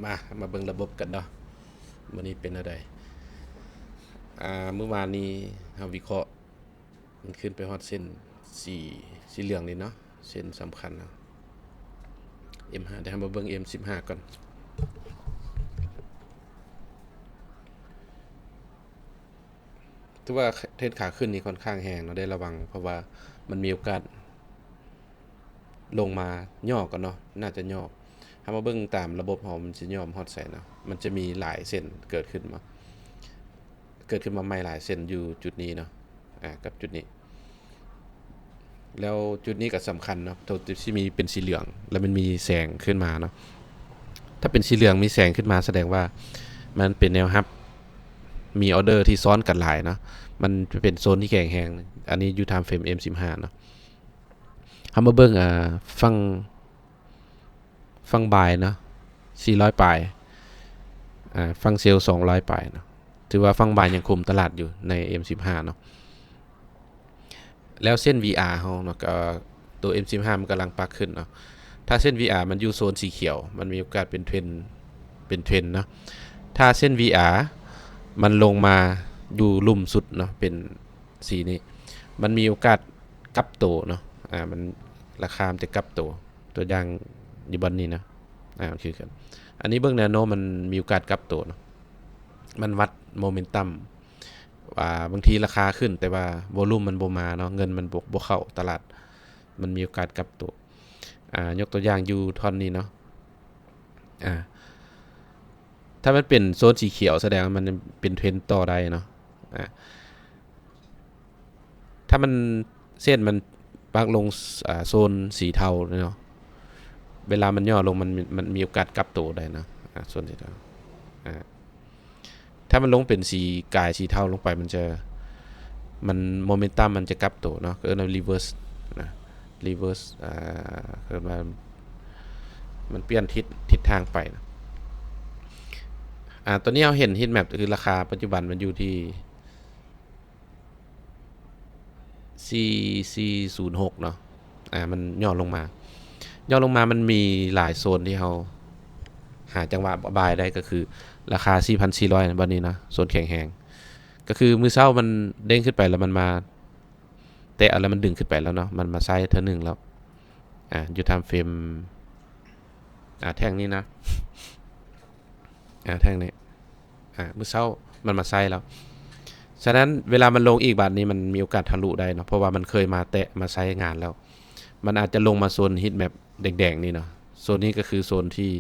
ມາ ມາເບິ່ງລະບົບກັນເນາະ ມື້ນີ້ເປັນແນວໃດ. ອ່າ ມື້ວານນີ້ເຮົາວິເຄາະ ມັນຂຶ້ນໄປຮອດເສັ້ນສີ ສີເຫຼືອງນີ້ເນາະ ເສັ້ນສຳຄັນເນາະ ເອັມຫ້າ. ດຽວເຮົາມາເບິ່ງ ເອັມສິບຫ້າ ກ່ອນ. ຖືວ່າເທຣນຂາຂຶ້ນນີ້ຂ້ອນຂ້າງແຮງເນາະ ໄດ້ລະວັງ ເພາະວ່າມັນມີໂອກາດລົງມາຫຍໍ້ກ່ອນເນາະ ໜ້າຈະຫຍໍ້. ເຮົາມາເບິ່ງຕາມລະບົບເຮົາ ມັນຊິຫຍໍ້ຮອດໃສເນາະ. ມັນຈະມີຫຼາຍເສັ້ນເກີດຂຶ້ນມາ ເກີດຂຶ້ນມາໃໝ່ຫຼາຍເສັ້ນຢູ່ຈຸດນີ້ເນາະ ອາ ກັບຈຸດນີ້. ແລ້ວຈຸດນີ້ກໍສຳຄັນເນາະ ໂຕທີ່ມີເປັນສີເຫຼືອງ ແລ້ວມັນມີແສງຂຶ້ນມາເນາະ. ຖ້າເປັນສີເຫຼືອງມີແສງຂຶ້ນມາ ສະແດງວ່າມັນເປັນແນວຮັບ ມີອໍເດີທີ່ຊ້ອນກັນຫຼາຍເນາະ ມັນເປັນໂຊນທີ່ແຂງແຮງ. ອັນນີ້ຢູ່ທາມເຟຣມ ເອັມສິບຫ້າ ເນາະ. ເຮົາມາເບິ່ງ ອ່າ ຝັ່ງ ຝັ່ງບາຍເນາະ ສີ່ຮ້ອຍປາຍ ອ່າ ຝັ່ງເຊວ ສອງຮ້ອຍປາຍເນາະ. ຖືວ່າຝັ່ງບາຍຍັງຄຸມຕະຫຼາດຢູ່ໃນ ເອັມສິບຫ້າ ເນາະ. ແລ້ວເສັ້ນ ວີອາ ເຮົາເນາະ ກໍໂຕ ເອັມສິບຫ້າ ມັນກຳລັງປັກຂຶ້ນເນາະ. ຖ້າເສັ້ນ ວີອາ ມັນຢູ່ໂຊນສີຂຽວ ມັນມີໂອກາດເປັນເທຣນ ເປັນເທຣນເນາະ. ຖ້າເສັ້ນ ວີອາ ມັນລົງມາຢູ່ລຸ່ມສຸດເນາະ ເປັນສີນີ້ ມັນມີໂອກາດກັບໂຕເນາະ ອາ ມັນ ລາຄາມັນຈະກັບໂຕ. ຕົວຢ່າງຢູ່ບ່ອນນີ້ນະ ອາ ມັນຄືກັນ ອັນນີ້ເບິ່ງແນວໂນ້ມມັນມີໂອກາດກັບໂຕເນາະ. ມັນວັດໂມເມັນຕັມ ວ່າບາງທີລາຄາຂຶ້ນ ແຕ່ວ່າໂວລຸມມັນບໍ່ມາເນາະ ເງິນມັນບໍ່ ບໍ່ເຂົ້າຕະຫຼາດ ມັນມີໂອກາດກັບໂຕ. ອາ ຍົກຕົວຢ່າງຢູ່ທ່ອນນີ້ເນາະ ອາ ຖ້າມັນເປັນໂຊນສີຂຽວ ສະແດງວ່າມັນເປັນເທຣນຕໍ່ໄດ້ເນາະ. ອາ ຖ້າມັນ ເສັ້ນມັນປັກລົງ ອາ ໂຊນສີເທົາເນາະ ເວລາມັນຫຍໍ້ລົງ ມັນ ມັນມີໂອກາດກັບໂຕໄດ້ເນາະ ອາ ໂຊນສີເທົາ. ອາ ຖ້າມັນລົງເປັນສີ ກາຍສີເທົາລົງໄປ ມັນຈະ ມັນ ໂມເມັນຕັມມັນຈະກັບໂຕເນາະ ກໍເອີ້ນວ່າ ຣີເວີສ ນະ ຣີເວີສ ອາ ເອີ້ນວ່າມັນປ່ຽນທິດ ທິດທາງໄປນະ. ອາ ຕອນນີ້ເຮົາເຫັນຮີດແມັບ ຄືລາຄາປັດຈຸບັນມັນຢູ່ທີ່ ສີ່ສີ່ສູນຫົກເນາະ ອາ ມັນຫຍໍ້ລົງມາ ຫຍໍ້ລົງມາ ມັນມີຫຼາຍໂຊນທີ່ເຮົາຫາຈັງຫວະບາຍໄດ້ ກໍຄືລາຄາສີ່ພັນສີ່ຮ້ອຍ ບັດນີ້ນະ ໂຊນແຂງແຮງ. ກໍຄືມື້ເຊົ້າມັນເດ້ງຂຶ້ນໄປ ແລ້ວມັນມາແຕະເອົາ ແລ້ວມັນດຶງຂຶ້ນໄປແລ້ວເນາະ ມັນມາໃຊ້ເທື່ອໜຶ່ງແລ້ວ ອາ ຢູ່ທາມເຟຣມ ອາ ແທ່ງນີ້ນະ ອາ ແທ່ງນີ້ ອາ ມື້ເຊົ້າມັນມາໃຊ້ແລ້ວ. ສະນັ້ນເວລາມັນລົງອີກບາດນີ້ ມັນມີໂອກາດທະລຸໄດ້ເນາະ ເພາະວ່າມັນເຄີຍມາແຕະມາໃຊ້ງານແລ້ວ. ມັນອາດຈະລົງມາໂຊນຮີດແມັບແດງໆນີ້ເນາະ ໂຊນນີ້ກໍຄືໂຊນທີ່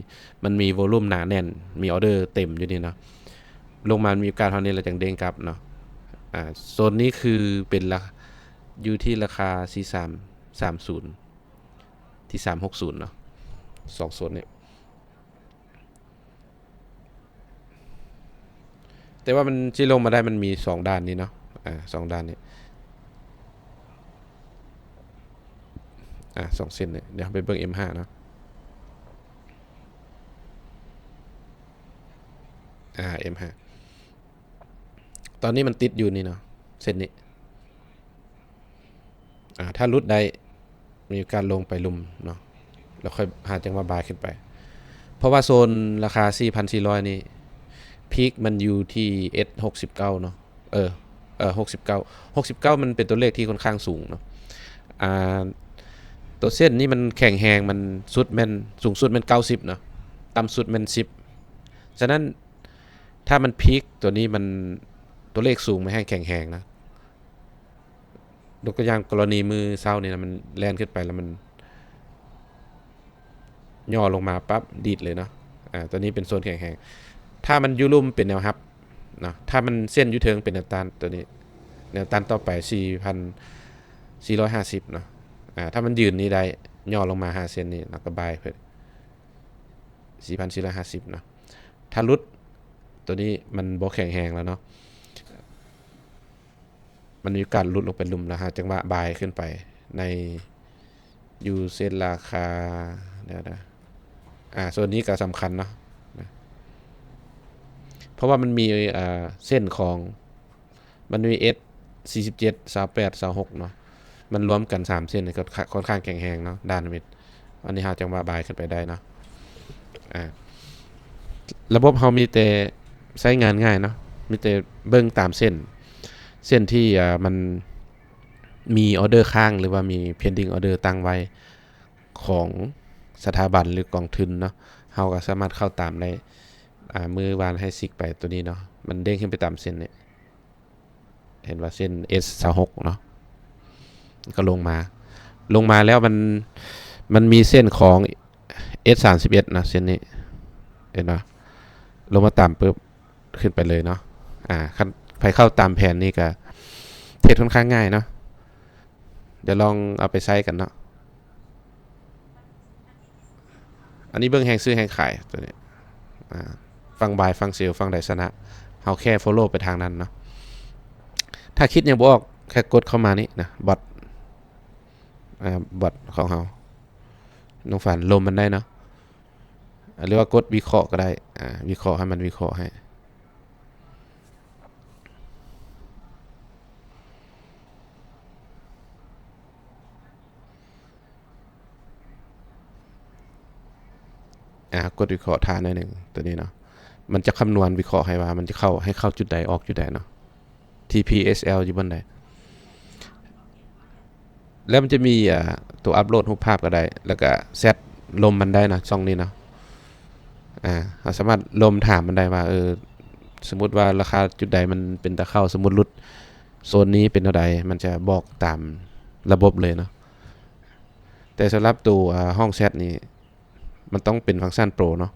ມັນມີໂວລຸມໜາແໜ້ນ ມີອໍເດີເຕັມຢູ່ນີ້ເນາະ. ລົງມາມີໂອກາດເທົ່ານີ້ແລ້ວຈັ່ງເດ້ງກັບເນາະ. ອາ ໂຊນນີ້ຄືເປັນລາ ຢູ່ທີ່ລາຄາສີ່ສາມສາມສູນ ທີ່ສາມຫົກສູນເນາະ ສອງໂຊນນີ້. ແຕ່ວ່າມັນຊິລົງມາໄດ້ ມັນມີສອງດ້ານນີ້ເນາະ ອາ ສອງດ້ານນີ້ ອາ ສອງເສັ້ນນີ້. ດຽວເຮົາໄປເບິ່ງ ເອັມຫ້າ ເນາະ ອາ ເອັມຫ້າ ຕອນນີ້ມັນຕິດຢູ່ນີ້ເນາະ ເສັ້ນນີ້. ອາ ຖ້າຫຼຸດໄດ້ ມີໂອກາດລົງໄປລຸ່ມເນາະ ແລ້ວຄ່ອຍຫາຈັງຫວະບາຍຂຶ້ນໄປ ເພາະວ່າໂຊນລາຄາສີ່ພັນສີ່ຮ້ອຍນີ້ ພີກມັນຢູ່ທີ່ ເອັສ ຫົກສິບເກົ້າເນາະ ເອີ ເອີ ຫົກສິບເກົ້າ ຫົກສິບເກົ້າ ມັນເປັນຕົວເລກທີ່ຂ້ອນຂ້າງສູງເນາະ. ອາ ຕົວເສັ້ນນີ້ມັນແຂງແຮງ ມັນສຸດແມ່ນ ສູງສຸດແມ່ນເກົ້າສິບເນາະ ຕ່ຳສຸດແມ່ນສິບ. ສະນັ້ນ ຖ້າມັນພີກຕົວນີ້ ມັນ ຕົວເລກສູງ ມັນແຮ່ງແຂງແຮງນະ. ຍົກຕົວຢ່າງກໍລະນີມື້ເຊົ້ານີ້ນະ ມັນແລ່ນຂຶ້ນໄປແລ້ວມັນຫຍໍ້ລົງມາປັບ ດີດເລີຍເນາະ. ອາ ຕົວນີ້ເປັນໂຊນແຂງແຮງ ຖ້າມັນຢູ່ລຸ່ມເປັນແນວຮັບເນາະ ຖ້າມັນເສັ້ນຢູ່ເທິງເປັນແນວຕ້ານ ຕົວນີ້ແນວຕ້ານຕໍ່ໄປ ສີ່ພັນສີ່ຮ້ອຍຫ້າສິບເນາະ. ອາ ຖ້າມັນຢືນນີ້ໄດ້ ຫຍໍ້ລົງມາຫາເສັ້ນນີ້ ແລ້ວກໍບາຍເພິ່ນ ສີ່ພັນສີ່ຮ້ອຍຫ້າສິບເນາະ. ຖ້າຫຼຸດຕົວນີ້ມັນບໍ່ແຂງແຮງແລ້ວເນາະ ມັນມີໂອກາດຫຼຸດລົງໄປລຸ່ມ ແລ້ວຫາຈັງຫວະບາຍຂຶ້ນໄປໃນ ຢູ່ເສັ້ນລາຄາ ດຽວນະ ອາ ໂຊນນີ້ກໍສຳຄັນເນາະ ນະ ເພາະວ່າມັນມີ ອາ ເສັ້ນຂອງ ມັນມີ ເອັສ ສີ່ສິບເຈັດ ຊາວແປດ ຊາວຫົກເນາະ ມັນລວມກັນສາມເສັ້ນ ກໍຄ່ອນຂ້າງແຂງແຮງເນາະ ດ້ານເມັດ. ອັນນີ້ຫາຈັງຫວະບາຍຂຶ້ນໄປໄດ້ເນາະ ອາ ລະບົບເຮົາມີແຕ່ໃຊ້ງານງ່າຍເນາະ ມີແຕ່ເບິ່ງຕາມເສັ້ນ ເສັ້ນທີ່ ເອີ ມັນມີອໍເດີຄ້າງ ຫຼືວ່າມີ pending order ຕັ້ງໄວ້ຂອງສະຖາບັນ ຫຼືກອງທຶນເນາະ ເຮົາກໍສາມາດເຂົ້າຕາມໄດ້. ອາ ມື້ວານໃຫ້ຊິກໄປຕົວນີ້ເນາະ ມັນເດ້ງຂຶ້ນໄປຕາມເສັ້ນນີ້ ເຫັນວ່າເສັ້ນ S ຊາວຫົກເນາະ ກໍລົງມາ ລົງມາແລ້ວມັນ ມັນມີເສັ້ນຂອງ S ສາມສິບເອັດເນາະ ເສັ້ນນີ້ ເຫັນບໍ່ ລົງມາຕາມປຶບ ຂຶ້ນໄປເລີຍເນາະ. ອາ ຄັນໃຜເຂົ້າຕາມແຜນນີ້ກໍເທຣດຄ່ອນຂ້າງງ່າຍເນາະ. ດຽວລອງເອົາໄປໃຊ້ກັນເນາະ. ອັນນີ້ເບິ່ງແຮງຊື້ແຮງຂາຍຕົວນີ້ ອາ ຝັ່ງບາຍ ຝັ່ງເຊລ ຝັ່ງໃດຊະນະ ເຮົາແຄ່ follow ໄປທາງນັ້ນເນາະ. ຖ້າຄິດຫຍັງບໍ່ອອກ ແຄ່ກົດເຂົ້າມານີ້ນະ bot ອາ bot ຂອງເຮົາ ນ້ອງຝັນ ລົມມັນໄດ້ເນາະ ຫຼືວ່າກົດວິເຄາະກໍໄດ້ ອາ ວິເຄາະໃຫ້ມັນວິເຄາະໃຫ້. ອາ ກົດວິເຄາະທ່າໜ້ອຍໜຶ່ງ ຕົວນີ້ເນາະ ມັນຈະຄຳນວນວິເຄາະໃຫ້ວ່າມັນຈະເຂົ້າ ໃຫ້ເຂົ້າຈຸດໃດ ອອກຈຸດໃດເນາະ TPSL ຢູ່ບ່ອນໃດ. ແລ້ວມັນຈະມີ ອາ ຕົວອັບໂຫຼດຮູບພາບກໍໄດ້ ແລ້ວກໍແຊັດລົມມັນໄດ້ເນາະ ຊ່ອງນີ້ເນາະ. ອາ ເຮົາສາມາດລົມຖາມມັນໄດ້ວ່າ ເອີ ສົມມຸດວ່າລາຄາຈຸດໃດມັນເປັນຕາເຂົ້າ ສົມມຸດຫຼຸດໂຊນນີ້ເປັນແນວໃດ ມັນຈະບອກຕາມລະບົບເລີຍເນາະ. ແຕ່ສຳລັບໂຕ ອາ ຫ້ອງແຊັດນີ້ ມັນຕ້ອງເປັນຟັງຊັນໂປຣເນາະ.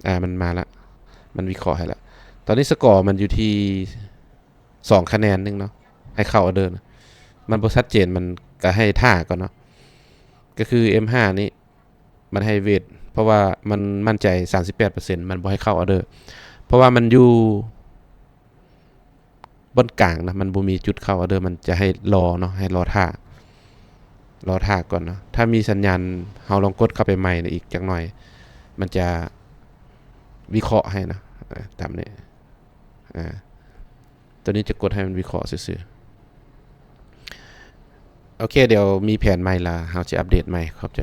ອາ ມັນມາລະ ມັນວິເຄາະໃຫ້ລະ. ຕອນນີ້ສະກໍມັນຢູ່ທີ່ສອງຄະແນນໜຶ່ງເນາະ ໃຫ້ເຂົ້າອໍເດີນະ ມັນບໍ່ຊັດເຈນ ມັນກໍໃຫ້ຖ້າກ່ອນເນາະ. ກໍຄື M ຫ້ານີ້ ມັນໃຫ້ເວດ ເພາະວ່າມັນໝັ້ນໃຈສາມສິບແປດເປີເຊັນ ມັນບໍ່ໃຫ້ເຂົ້າອໍເດີ ເພາະວ່າມັນຢູ່ບ່ອນກາງນະ ມັນບໍ່ມີຈຸດເຂົ້າອໍເດີ ມັນຈະໃຫ້ລໍເນາະ ໃຫ້ລໍຖ້າ ລໍຖ້າກ່ອນເນາະ. ຖ້າມີສັນຍານ ເຮົາລອງກົດເຂົ້າໄປໃໝ່ນະ ອີກຈັກໜ່ອຍ ມັນຈະວິເຄາະໃຫ້ນະ ອາ ຕາມນີ້ ອາ ຕົວນີ້ຈະກົດໃຫ້ມັນວິເຄາະຊື່ໆ. ໂອເຄ ດຽວມີແຜນໃໝ່ລະ ເຮົາຈະອັບເດດໃໝ່. ຂອບໃຈ.